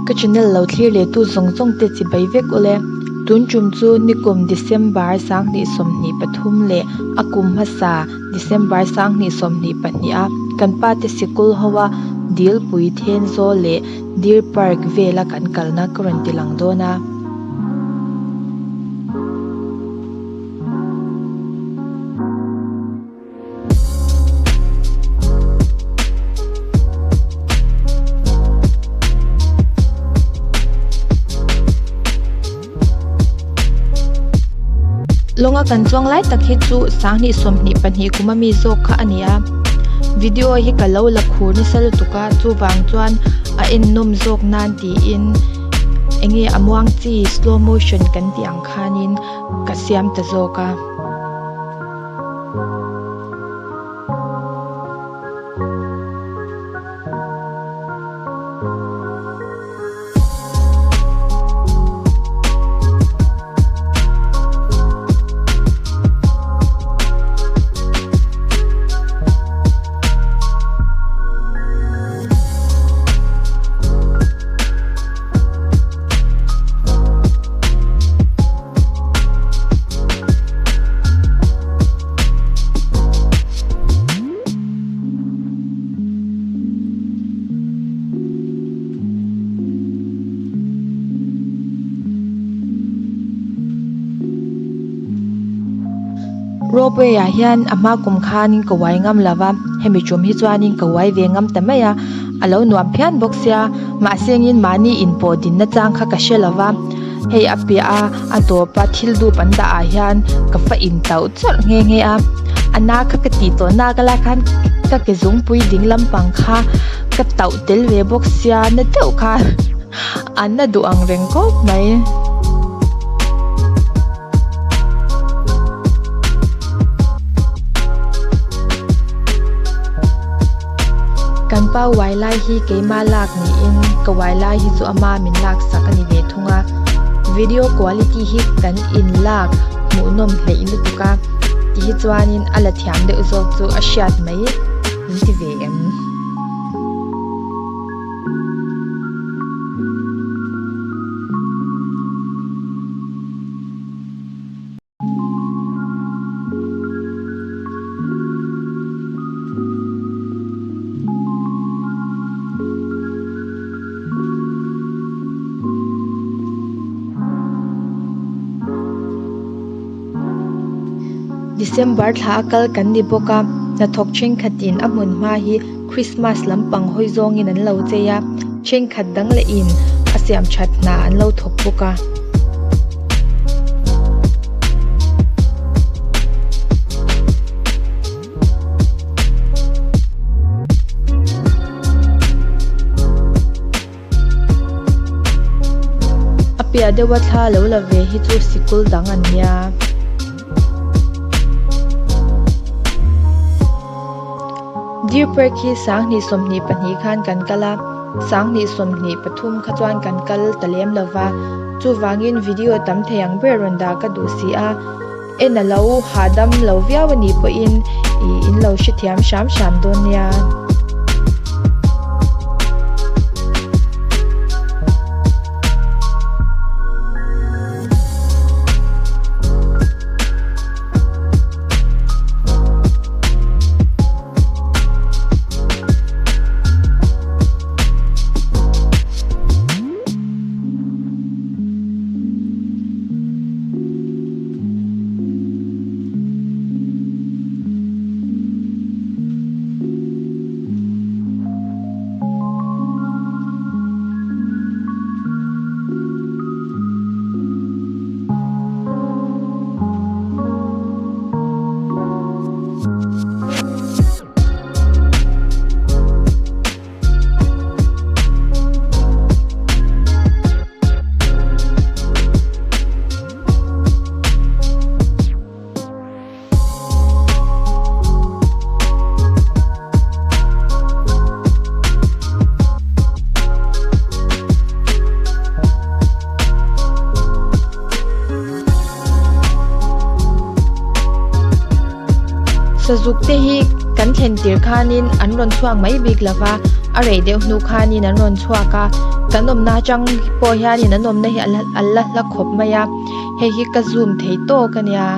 Ka channel lo thlir leh tu zawng zawng te chibai vek ule. Tun tum chu nikum December 2023 leh a kum hmasa December 2022 a kan pa te sikul ho a Dilpui Thenzawl leh Deer Park vela kan kalna ka rawn ti lang dawn a. Lawnga kan chuang lai tak hi chu 2022 kuma mi zawk kha a ni a video hi ka lo la khur nasa lutuk a chuvang chuan a ennawm zawk nan tiin enge a muang chi slow motion kan tih ang khanin ka siam ta zawk a. Ropeway ah hian a hma kum khanin ka uai ngam lo va, hemi tum hi chuanin ka uai ve ngam ta mai a, a lo nuam phian bawk sia, mahse engin mahni inpawh dinna chang kha ka hre lo va. Hei a piah a a tawp a thil dup an dah ah hian ka fa in tauh chawrh nghe nghe a a na kha ka tih tawh nak lai khan ka ke zungpui ding lampang kha ka tauh tel ve bawk sia na deuh kha a na duh ang reng khawp mai. Kan pa uai lai hi keima lak niin ka uai lai hi chu ama min lak sak a ni ve thung a video quality hi kan in lak hmuhnawm hleih lutuk a ti hi chuanin a la thiam deuh zawk chu a hriat mai min ti ve em. December thla a kal kan ni bawk a hnathawk thenkhatin a hmun hma hi Christmas lampang hawi zawngin an lo chei a thenkhat dang leh in a siam that hna an lo thawk bawk a. A piah deuha thla lo la ve hi chu sikul dang an nia. Deer Park hi 2022 khan kan kal a, 2023 kha chuan kan kal ta lem lova, chuvangin video tam thei ang ber rawn dah ka duh si a, en a lo hahdam lo viau a nih pawhin ih in lo hrethiam hram hram dawn nia. Sazuk te hi kan thlen tir khanin an rawn chhuak mai bik lova a rei deuh hnu khanin an rawn chhuak a. Kan awmna atang pawh hianin an awmna hi a la hla khawp mai a, hei hi ka zoom thei tawk a nia.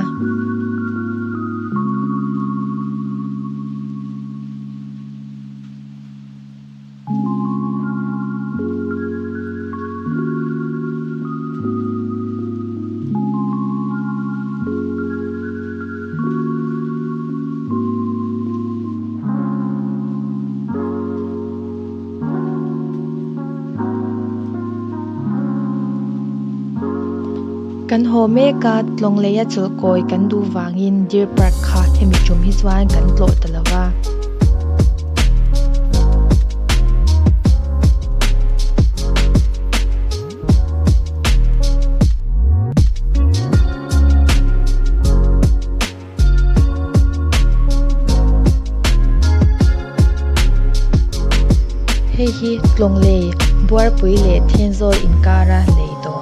Kan haw mek a, tlawng leia chawlh kawi kan duh vangin Deer Park kha hemi tum hi chuan kan tlawh ta lo va. Hei hi tlawng lei Buarpui leh Thenzawl inkara lei tawh.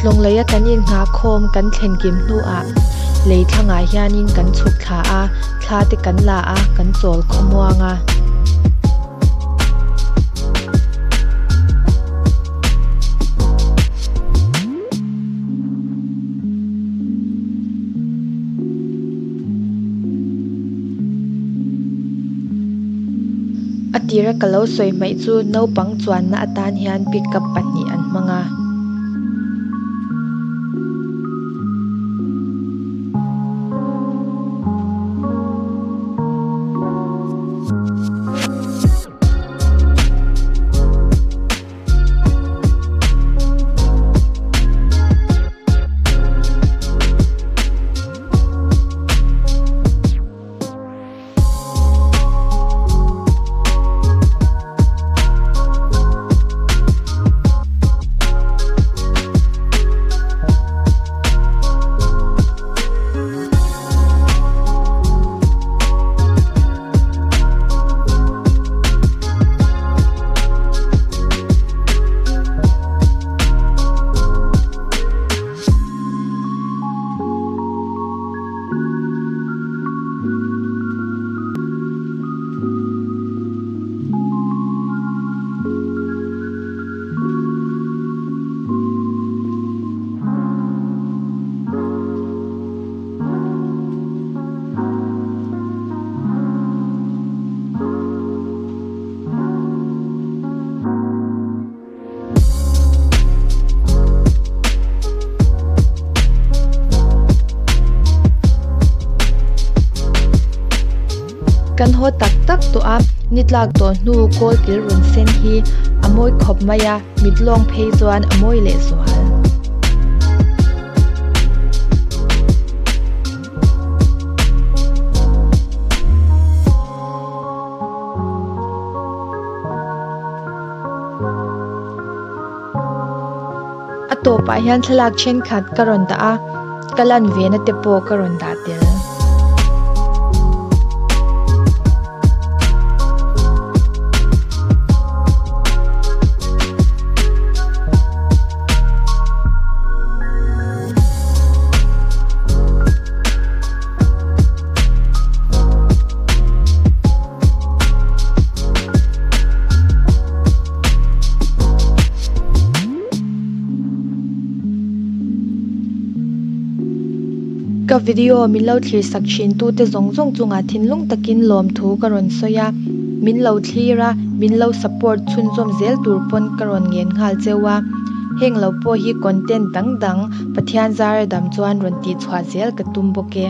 Tlawng leia kan inhnah khawm kan thlen kim hnuah lei thlangah hianin kan chhuk thla a, thla te kan la a, kan chawl khawmuang a. A tira ka lo sawi hmaih chu naupang chuanna atan hian pickup pahnih an hmang a. Kan haw tak tak tawh a, ni tlak tawh hnu kawl kil run sen hi a mawi khawp mai a, mit lawng phei chuan a mawi leh zual. A tawpah hian thlalak thenkhat ka rawn dah a, ka lan ve na te pawh ka rawn dah tel. Ka video min lo thlir sak thin tu te zawng zawng chungah thinlung takin lawmthu ka rawn sawi a, min lo thlir a, min lo support chhunzawm zel tur pawn ka rawn ngen nghal cheu a, heng lo pawh hi content dang dang Pathian zara dam chuan rawn tihchhuah zel ka tum bawk e.